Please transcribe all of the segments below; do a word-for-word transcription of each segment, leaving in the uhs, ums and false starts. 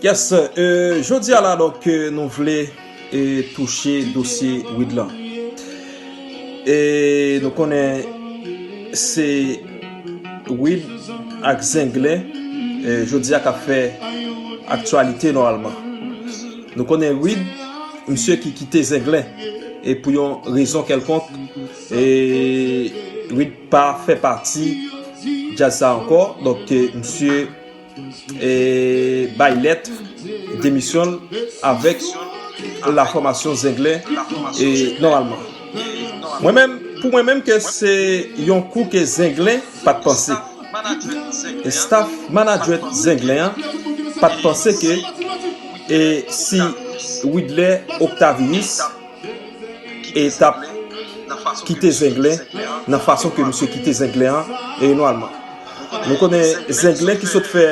Yes, euh, jodi a la, donk, euh, nou vle, euh, touche dosye Wid lan. E nou konnen se Wid ak Zenglen, euh, jodi a k ap fè aktyalite nòmalman. Nou konnen Wid, misye ki kite Zenglen, e pou yon rezon kèlkonk, e Wid pa fè pati djaz sa ankò. Donk, euh, misye e bay lèt demisyon l avèk la fòmasyon Zenglen e nòmalman. Mwen menm, pou mwen menm ke se yon kou ke Zenglen pa t panse. E staff management Zenglen an pa t panse ke e si Widley Octavius e t ap kite Zenglen nan fason ke misye kite Zenglen an e nòmalman. Nou konnen Zenglen ki sot fè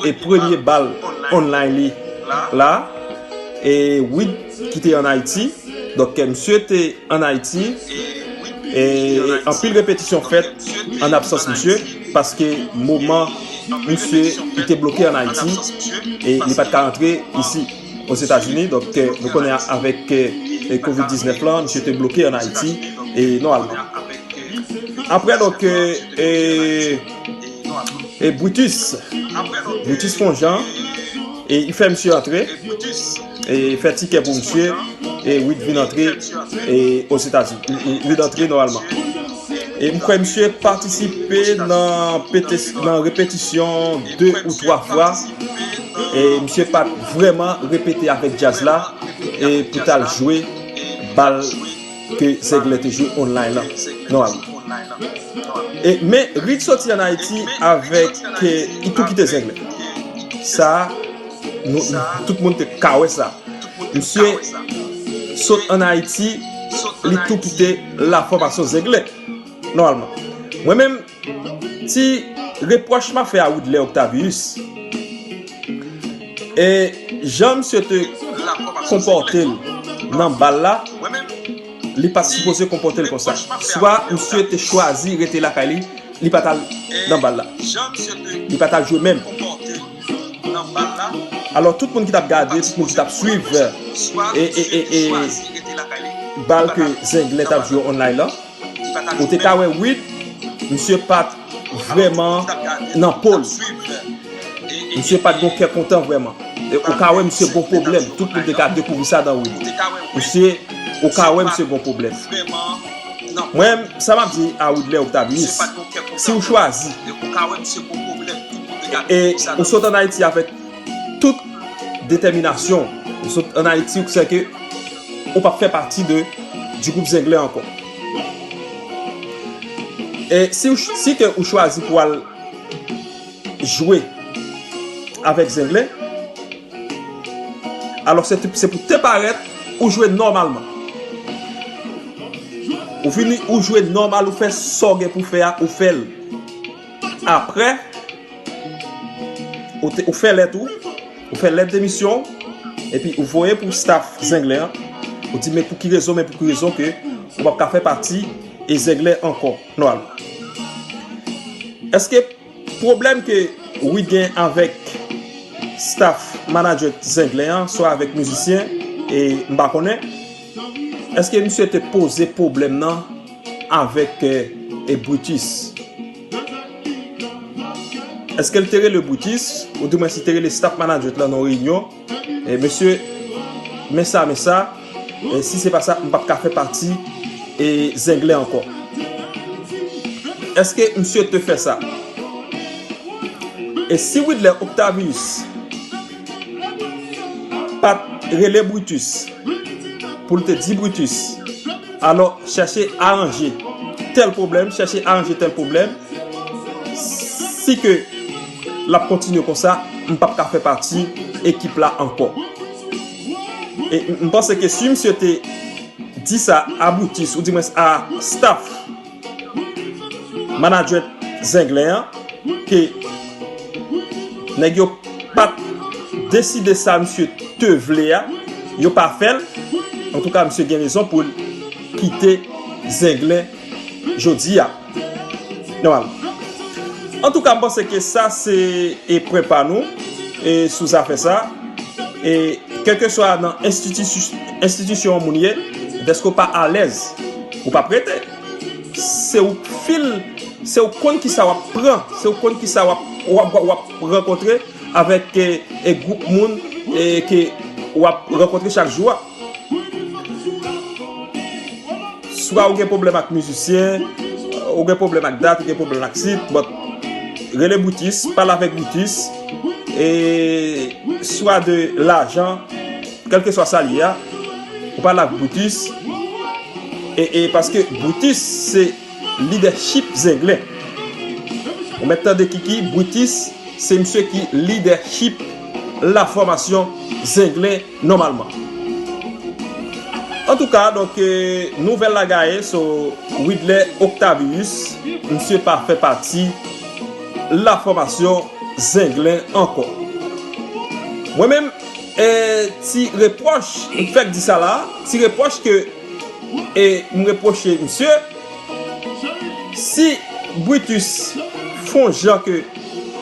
e premye bal online li la, e Wid ki te ann Ayiti. Donk, misye te ann Ayiti, e anpil repetisyon fèt an absans misye, paske moman misye li te bloke ann Ayiti, e li pa t ka rantre isi. Ozetazini. Donk, euh, nou konnen avèk, euh, kovid diznèf lan, misye te bloke ann Ayiti e nòmalman. Apre, donk, euh, e, e Brutus, Brutus fè yon jan, e li fè misye antre, e fè tikè pou misye, e Wid vin antre, e Ozetazini, Wid antre nòmalman. E m kwè misye patisipe nan pete-, nan repetisyon de ou twa fwa. E misye pa t vrèman repete avèk djaz la, e pou t al jwe bal ke Zenglen te jwe online lan, nòmalman. E, men, Wid soti ann Ayiti avèk, e, li tou kite Zenglen. Sa, nou, tout moun te ka wè sa. Misye sot ann Ayiti, li tou kite la fòmasyon Zenglen, nòmalman. Mwen menm, ti repwòch m ap fè a Widley Octavius, e jan misye te konpòte l nan bal la, li pa t sipoze konpòte l konsa. Swa misye te chwazi rete lakay li, li pa t al nan bal la. Li pa t al jwe menm. Alò, tout moun ki t ap gade, tout moun ki t ap swiv, e, e, e, e, bal ke Zenglen t ap jwe online lan, ou te ka wè Wid, misye pa t vrèman nan po l. Misye pa t gon kè kontan vrèman. E ou ka wè misye gon pwoblèm. Tout moun te ka dekouvri sa nan Wid. Misye, ou ka wè misye gon pwoblèm. Mwen, sa m ap di a Widley Octavius, si w chwazi, e, e ou sot ann Ayiti avèk tout detèminasyon, ou sot ann Ayiti, ou sè ke ou p ap fè pati de, du groupe Zenglen ankò. E si w ch-, si ke ou chwazi pou al jwe avèk Zenglen, alò se te, se pou te parèt ou jwe nòmalman. Ou vini, ou jwe nòmal, ou fè sa w gen pou fè a, ou fè l. Apre, ou te, ou fè lèt ou, ou fè lèt demisyon w, epi ou voye pou staff Zenglen an, ou di, men pou ki rezon, men pou ki rezon ke ou p ap ka fè pati e Zenglen ankò, nòmalman. Èske pwoblèm ke Wid gen avèk staff management Zenglen an, swa avèk mizisyen, e m pa konnen, èske misye te poze pwoblèm nan avèk, e, e Brutus? Èske l te rele Brutus, oudimwens li te rele staff management lan nan yon reyinyon? E, mesye, men sa, men sa, e, si se pa sa, m p ap ka fè pati, e, Zenglen ankò. Èske misye te fè sa? E si Widley Octavius pa t rele Brutus, pou l te di Brutus, alò, chèche aranje tèl pwoblèm, chèche aranje tèl pwoblèm. Si ke l ap kontinye konsa, m p ap ka fè pati ekip la ankò. E m, m panse ke si misye te di sa a Brutus, oudimwens a staff management Zenglen an, ke nèg yo pa t deside sa misye te vle a, yo pa fè l. Antouka, misye gen rezon pou l kite Zenglen jodi a. Nòmalman. Antouka, m panse ke sa se e pwen pa nou. e, sou zafè sa. E kèlkeswa nan enstitisi- enstitisyon yon moun ye, dèske w pa alèz, ou p ap rete. Se ou k fil, se ou k konn kisa w ap pran, se ou k konn kisa w ap, w ap, w ap rankontre avèk e, e gwoup moun e, ke w ap rankontre chak jou a. Swa ou gen pwoblèm ak mizisyen, ou gen pwoblèm ak dat, ou gen pwoblèm ak sit, but rele Brutus, pale avèk Brutus, e swa de lajan, kèlkeswa sa l ye a, ou pale ak Brutus, e, e paske Brutus se lidèchip Zenglen. Ou mèt tande Kiki, Brutus se misye ki lidèchip la fòmasyon Zenglen nòmalman. Antouka, donk, e, nouvèl la gaye, so, Widley Octavius, misye pa fè pati la fòmasyon Zenglen ankò. Mwen menm, e, ti repwòch, m fèk di sa la, ti repwòch ke, e, m repwoche misye, si Brutus fè yon jan ke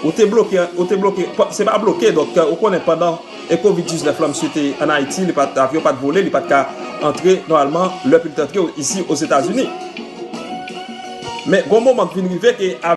ou te bloke, ou te bloke, pa- se pa bloke, donk, ou konnen pandan e kovid diznèf la, misye te ann Ayiti, li pa t, avyon pa t vole, li pa t ka antre nòmalman lè pou li t antre isi Ozetazini. Men, gon moman k vin rive ke